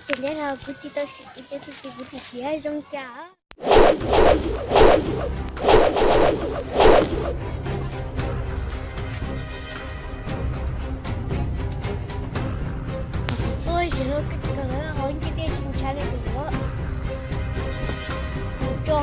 Ces neb los kuv tsis tau sim kuv cov txiv txiv kuv tsis siv zoo cas. Oj, sim no kawg kawg hauv ncej dej tsis ntshaw li tus ua tso.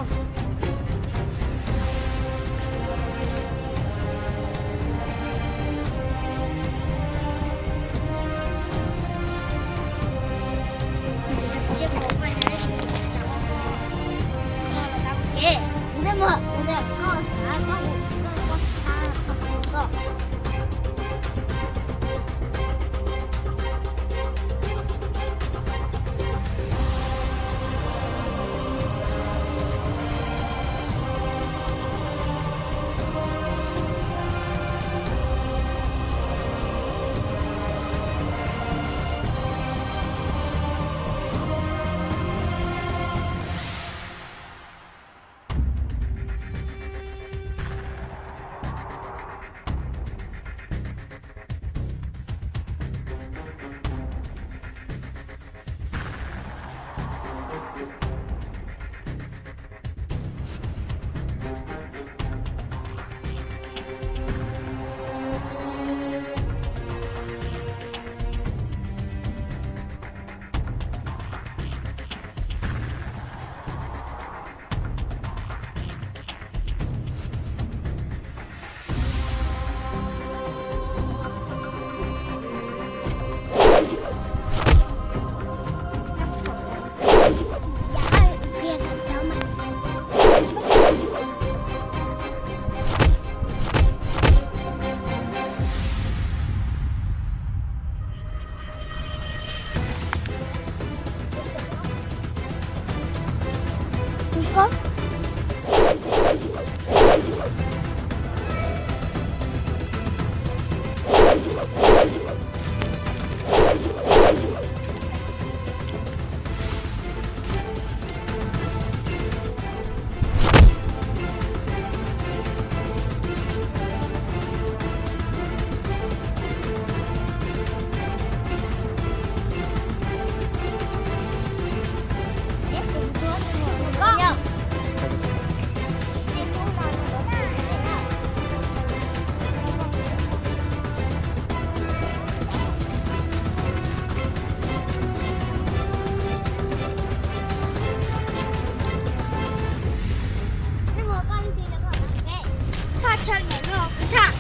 Thaj chaw no kuv thaj.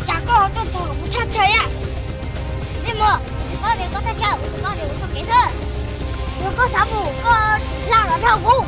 Cas koj tuaj txog kuv thaj chaw a? Ntsej muag, kuv tsis paub tias koj thaj chaw, kuv tsis paub tias kuv txoj kev xwb. Yog koj xav mus, koj hla los nrog kuv.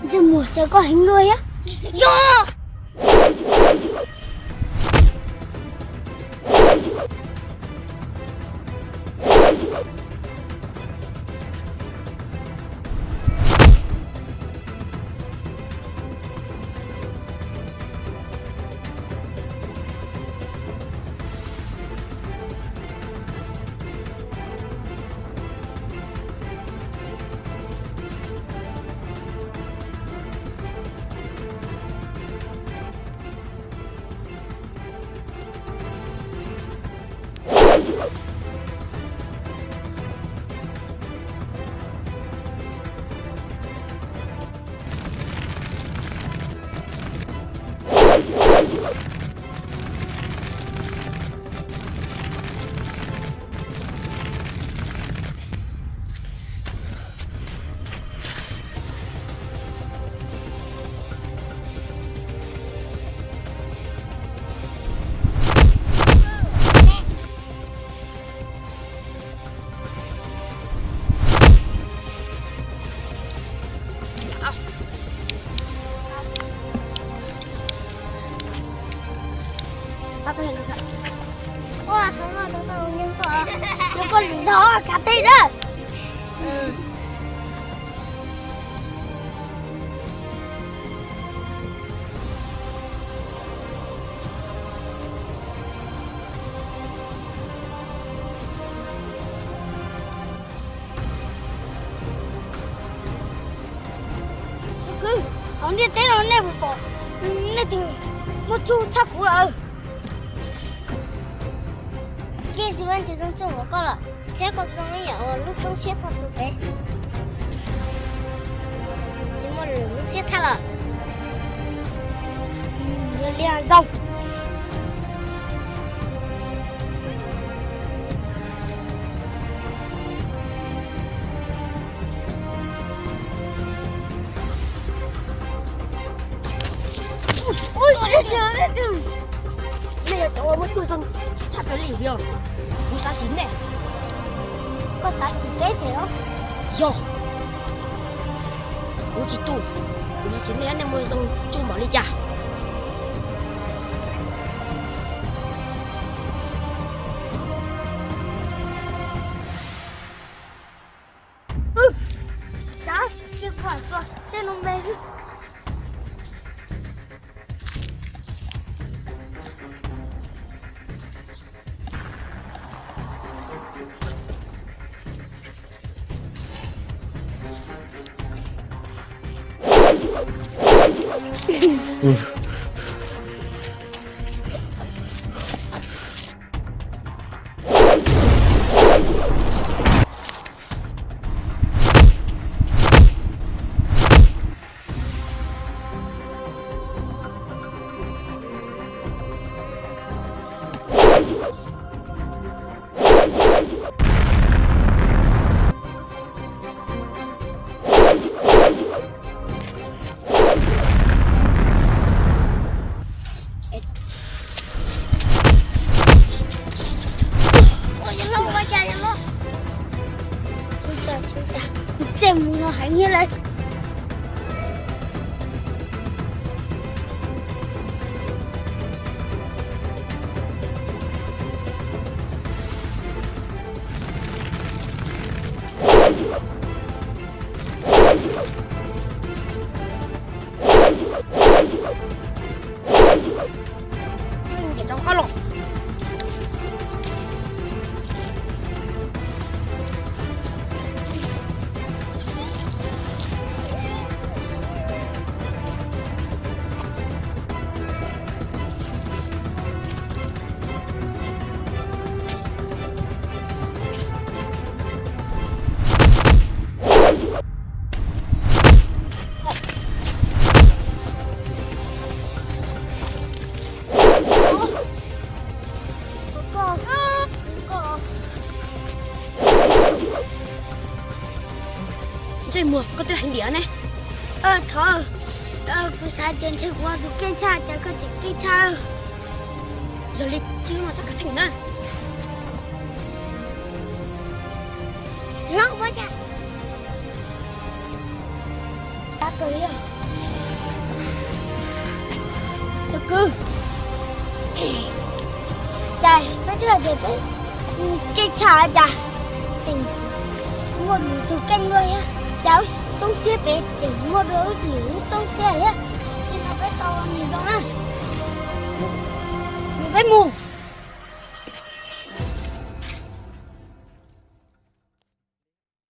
Ntsej muag, cas koj heev luaj thiab. Yog. Cov koj lwm zaug kav teb na. Kwv, hauv ntiaj teb no nej puas pom nej tus muaj txuj tshaj kuv lawm? Yeej tsis muaj tus zoo txuj npaum koj lawm, thiab koj zoo ib yam uas lub roob siab txhaj tus pem. Tsis muaj lwm lub siab tshaj lawm. Yog li zoo. Nej yog cov uas muaj txuj zoo tshaj plaws li os. Kuv xav sim nej. Koj xav sim peb ces os. Yog. Kuv tsis tu. Kuv xav sim nej, nej muaj zoo txuj npaum li cas. Tej no me xwb. Ua cas los? Tsej mus no heev thiab lawm. Ces tso qab los. Ntsej muag, koj twb hais tias ne. Thov, kuv xav tias ntshe kuv tus keej tshaj, cas koj tseem keej tshaj. Yog li tsis muaj txoj kev theej na. Cov kwv, cas peb twb hais tias peb keej tshaj cas tseem muaj lwm tus keej luaj thiab. Cas roob siab pem tseem muaj dua wb lwm lub roob siab thiab. Tsis no peb tau ua nws zoo na. Peb mus.